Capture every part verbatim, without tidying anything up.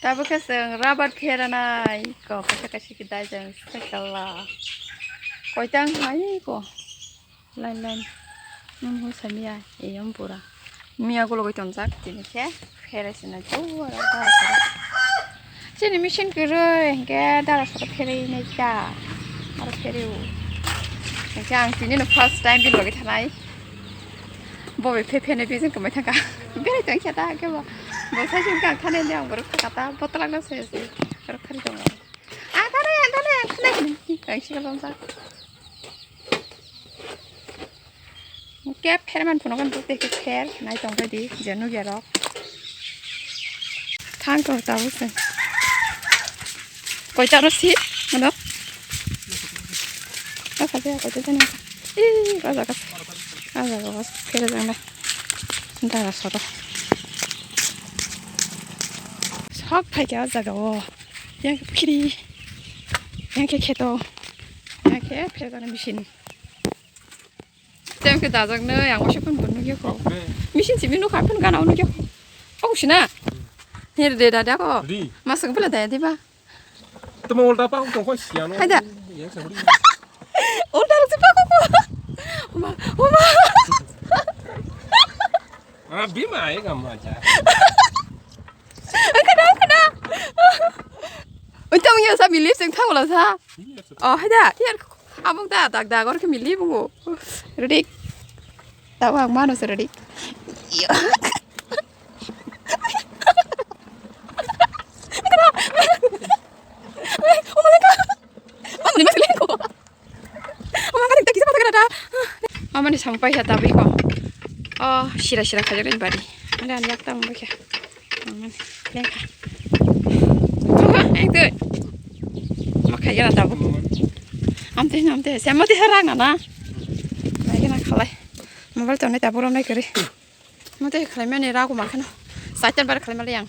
Tabuk khe chwng rubber pheranai ko, kaisa kaisa khe dai jang sakala. Koitang hai ko. Line line. Nung hwn samiya, eyang pura. Miya gologoi tongjak, tini khe pherai sinai. Chini machine kwrwi, hinkhe dara saka pherai nai ta. Aro pherai o. Hinkhe ang tini no first time bini logi thanai. Bo bai phe phe nai bijing kwmai thangkha. Berai tong khe ta khe bo. Bo sai sing kang thani ang borok thaka ta botol ang se se. Borok khari tongo. A thani ang thani ang thani. Ang si kalon sa. Ke pher man phuno kan buk te ke pher nai tong di je nugya rok. Thang tong ta buk se. Koi ta ro si. Ano. Ka sa ya koi ta jani. Ih, ka sa ka. Ka sa ka. Kere jang na. Dara soro. Sok phai kya jaga o. Yang ke phiri. Yang ke kheto. Yang ke phir jana machine. Yang ke dajak no yang wasa pun pun nugya ko. Machine simi nukha pun gana nugya ko. Oh, sina. Her de dada ko. Ri. Masuk bela daya diba. Tamo ulta pa tong khoi siya no. Haida. Yang sa ri. Ulta ruk sepa ko. Uma, uma. Ah, bima ai gam aja. Kada, kada. Untung ya sa believe sing thang la sa. Oh, haida. Yar abuk da dag dag or ke mili bungo. Ready. Tawa ang mano sa ready. Iya. Kada. Oh my God. Mamuni mas leko. Ama kan kita kisah kata da. Ama ni sampai ya tapi kok. Oh, sira sira khaja ni bari. Ada anak tang baca. Aman. Lengka. Tuh, itu. Makanya ada bu. Amte amte. Sama ti harang na. Lagi nak khalai. Mobile tone tabu ram nai kari. Mate khlaimani rago ma kheno. Saitan bar khlaimali yang.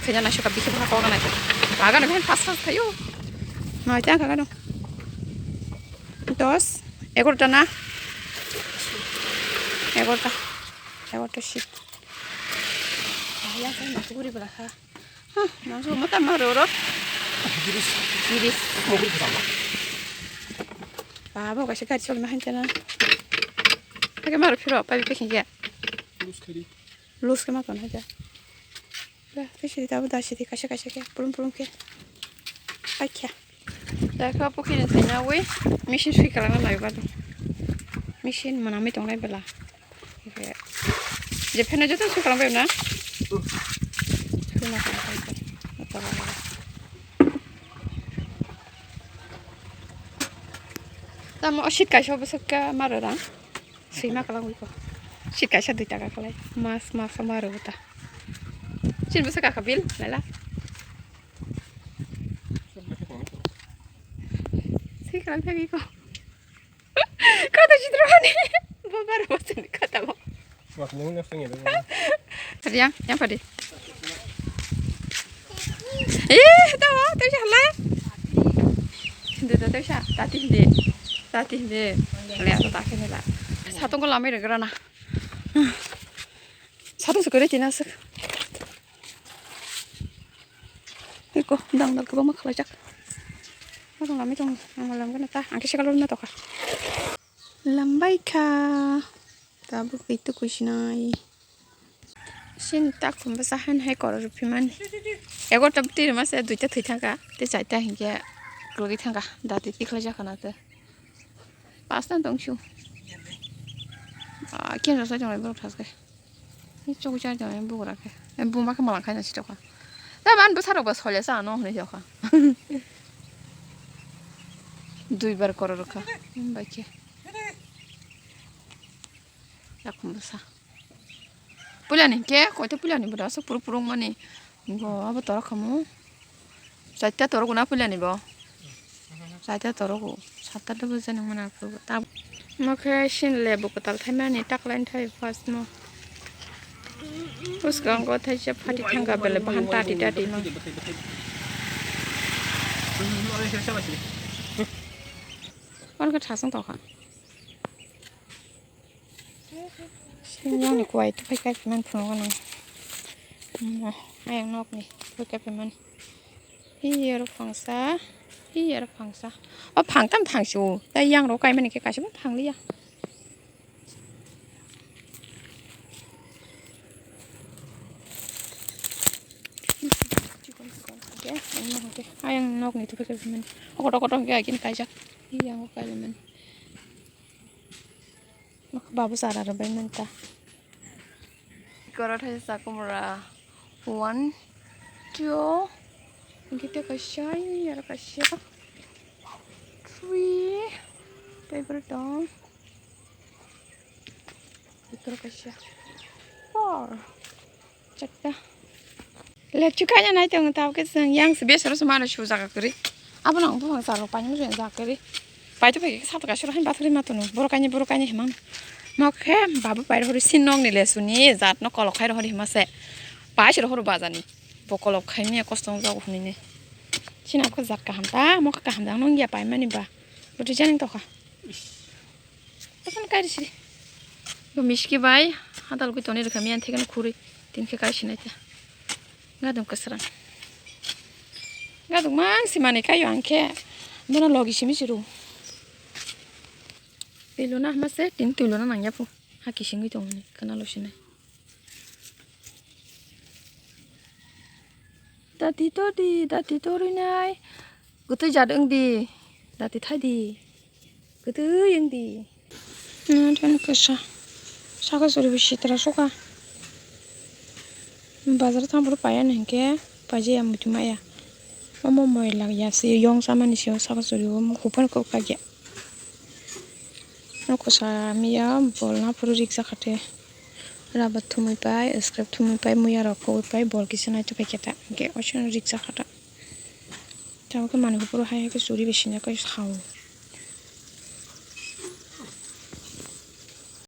Khaina naisok bikhe bwkha kok nai. Bagan ben pas pas khayo. Mai tang kagano. Dos, egarota na? Egarota. Egarota sit. Yang kan masuk guri bela ha. Hah, masuk mata maro ro. Giris. Giris. Mogul sama. Babo kaisa gari choli ma hanja na. Pakai maro phiro, pabi pakai ya. Terus kiri. Lose khe ma tongo ja. Ba, phe sidi tabuk da sidi kaisa kaisa khe pulum pulum khe. Paikha. Da kha pokiri thaina wi machine sui kalana nai ba. Machine manami tongnai bela. Je pheno joto sui kalang bai na. Sui na kalang bai. Tamo o sit kaisa bwswk khe maro rang. Sima kalang wiko. Sit kaisa dui taka kalai. Mas, mas sama ro ta. Chin bwsa kaka bil, lala. Sui kalang thagi ko. Kata chitra hani. Babar bwsa ni kata mo. Mas ni ngi sing ya. Yang, yang padi. Eh, tawa, tawa sa halai. Hindi, tawa sa, tati hindi. Tati hindi. Lihat, tati hindi lah. Satu ko lamai regrana. Satu sekali tina sek. Iko, dang dang kebang mak lajak. Aku lamai tong, ang lam kena ta, angke sekali na toka. Lambai kha. Tabuk itu kusinai. Sin tak khumba sahan hai koro rupi mani. Ego tab tiri masa duita thui thangka. Te chaita hingke klogi thangka. Dati tikhlai jakana te. Pasta tong shu. Ah, kian rasa jong lai borok thaske. Ni chok char jong lai borok rakhe. Em buma khe malang khaina si tokha. Ta ban bwsarok ba solya sa ano hwnwi tokha. Dui bar koro rokha. Em bai khe. Yakhum bwsa. Puilani hinkhe koito puilani bo da aswk puruk puruk mani. Bo abo torok khamu. Chaita torok na puilani bo. Chaita torok o. Satta dobo jani mana puruk ta. Mo khe sin lebu kwtal thaimani taklaini thai first mo. Bwskango thaisa phati thangka bele bahan tati tati ma. Hwn khe thasung tokha. Sini yang ni kuai tu pakai kiman phunuk nang. Mo, ayang nok ni. Kepemani. Hi aro phangsa. Hi aro phangsa. O phangtam phangsi o. Tai yang ro kaimani khe kaisa phang liya. Chikon chikon hwnkhe, ang no hwnkhe, ayang nokni tubui khe bini. Okoto koto hwnkhe agini kaijak. Yang o kaijak mani. Babu sara rwbai manta. Koro thaisa chakumra. One, two. Hwnkhe tei kaisa, aro kaisa. Three. Tei borok tong. Ikoro kaisa. Four. Chatta. Lechu kanya nai tong tabuk khe chwng yang se besaro se mano su jaga kwrwi. Abono ang buphang saro paimani se jaga kwrwi. Paito pai khe sato kaisa rohani bathori ma tono. Borok kainwi borok kainwi himang. Mo khe babu pai rohori sin nokni lesuni jat no kolok khai rohori hima se. Pai se rohoro bajani. Bo kolok khai miya kosto wng jago hwnwi ne. Sini abo khe jat kaham ta, mo khe kaham jang nung ya paimani ba. Bwtwi janing tokha. Asan kairi siri. Bo miski bai hadal gwi toni rwkha miyan thekeno khurwi tin khe kai sinai ta. Gadung kwsrang. Gadung mang si manwi kaio ang khe bono logi simi siru. Twi luna hama se tin twi luna nang ya phu. Ha kisingwi tongmani khana lo sinai. Dati to di, dati to rinai. Gutui jat wng di. Dati thai di. Gutui wng di. Nang thani kisa. Saka suri bi sitra suka. Bazar thang buru paya nang ke. Paje ya mutu maya. Omo moi lak ya si yong sama ni si saka suri o hupan ko kagya. Nokho sa miya bol na phuru riksa khate. Rubber thumui pai, scrap thumui pai, muya rok khogwi pai, bol kisa naithok khe ta. Hwnkhe oisono riksa khata. Tabukhe manwi buphuru hai hai khe churi bai sinjak khe sao.